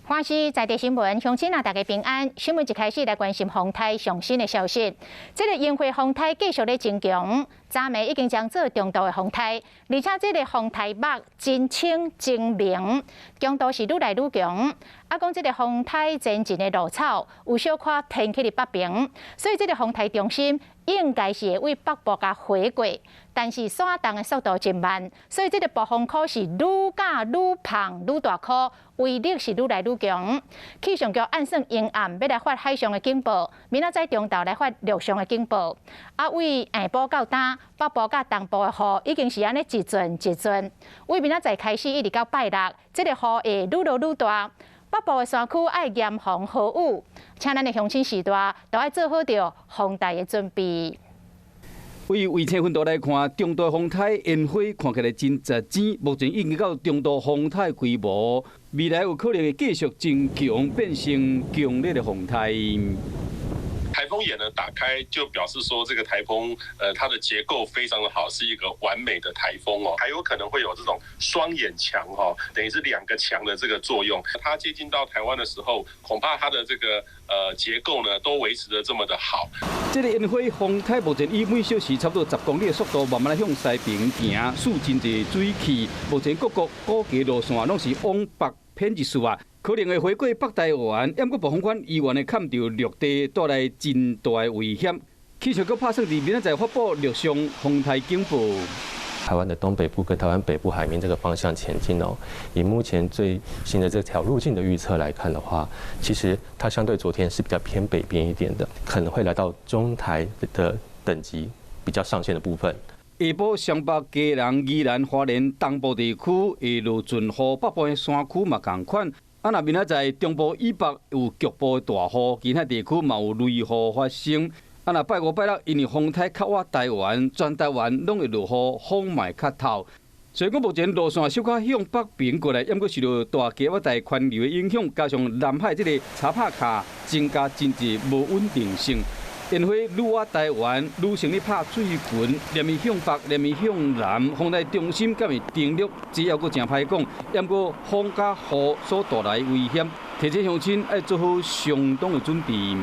華視在地新聞，鄉親啊，大家平安。新聞一開始來關心風颱上新的消息。這個煙花風颱繼續咧增強，昨暝已經將做中度的風颱，而且這個風颱目真清真明，強度是愈來愈強。啊，講這個風颱前進的落草有小可天氣的北邊，所以這個風颱中心應該是會對北部共橫過，但是徙動的速度真慢，所以這個暴風圈是愈咬愈膨愈大顆，威力是愈來愈強。氣象局按算迎暗欲來發海上的警報，明仔載中晝來發陸上的警報。啊，對下晡到今，北部佮東部的雨已經是按呢一陣一陣。對明仔載開始一直到拜六，這個雨會愈落愈大。北部的山區愛嚴防豪雨，請咱的鄉親序大都愛做好著防台的準備。對衛星雲圖來看，中度風颱煙花看起來真濟錢，目前已經到中度風颱規模，未來有可能會繼續增強，變成強烈的風颱。颱風眼呢打開，就表示說這個颱風，它的結構非常的好，是一個完美的颱風哦。還有可能會有這種雙眼牆哈，等於是兩個牆的這個作用。它接近到台灣的時候，恐怕它的這個結構呢都維持得這麼的好。這個煙花風颱目前以每小時差不多10公里的速度慢慢來向西邊行，輸真濟水汽。目前各國估計路線攏是往北偏一絲仔。可能會橫過北台灣，毋過暴風圈依然會崁著陸地，帶來真大的危險。氣象局拍算佇明仔載發布陸上風颱警報。台灣的東北部跟台灣北部海面這個方向前進哦。以目前最新的這條路徑的預測來看的話，其實它相對昨天是比較偏北邊一點的，可能會來到中台的等級比較上限的部分。下晡雙北、基隆、宜蘭、花蓮東部地區會落陣雨，北部的山區嘛仝款。啊，若明仔載中部以北有局部大雨，其他地區嘛有雷雨發生。啊，若拜五拜六，因為風颱較倚台灣，全台灣攏會落雨，風嘛會較透。雖然講目前路線小可向北邊過來，毋過受著大氣壓帶環流的影響，加上南海這個查帕卡增加真濟無穩定性。煙花愈倚台灣，愈像咧拍水拳，連伊向北，連伊向南，風台中心敢會登陸，這猶閣誠歹講。毋過風佮雨所帶來的危險，提醒鄉親愛做好相當的準備。